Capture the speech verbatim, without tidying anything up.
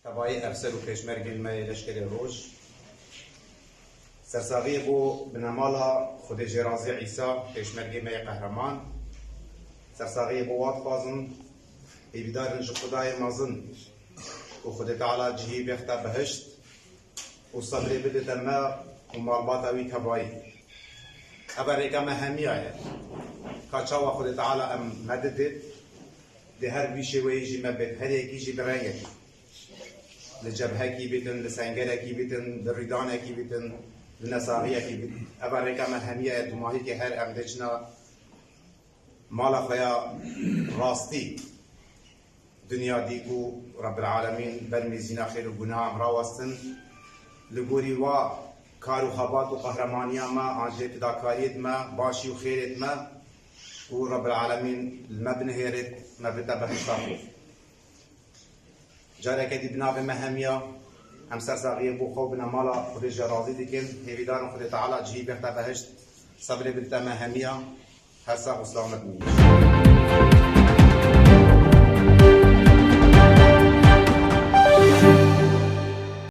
Tevayê efser û pêşmergên me yê Leşkerê Roj. Sersaxiyê bo binemala Xwedê jê razî Îsa, pêşmergê me yê qehreman. Sersaxiyê bo wa dixwazin, hêvîdar in ji Xwedayê mezin û Xwedê Teala cihî bêxte behişt û sebrê bidite me û malbata wî tevayî. Eva rêka me hemiya ye. Ka çawa Xwedê Teala em me didêt, dê her wî şêweyî jî me bêt, her yekî jî bi rengekî. Li cebhekî bîtin, li sengerekî bîtin, li rîdanekî bîtin, li nesaxiyekî bîtin. Eva rêka me hemiya ye, dumahîkê her em dê çina mala xwe ya rastî. Dinya dî ku Rebbil Alemîn ber mîzîna xêr û gunaha em rawestin. Li gorî wa kar û xebat û qehremaniya me, an jî fidakariyêt me, başî û xêrêt me û Rebbil Alemîn li me binihêrêt, me bite behişta xwe. Careke dî bi navê me hemiya, em sersaxiyê bo xwe û binemala Xwedê jê razî dikin. Hêvîdar in Xwedê Teala cihî bêxte behişt, sebrê bidite me hemiya. Her sax û selamet bibînin.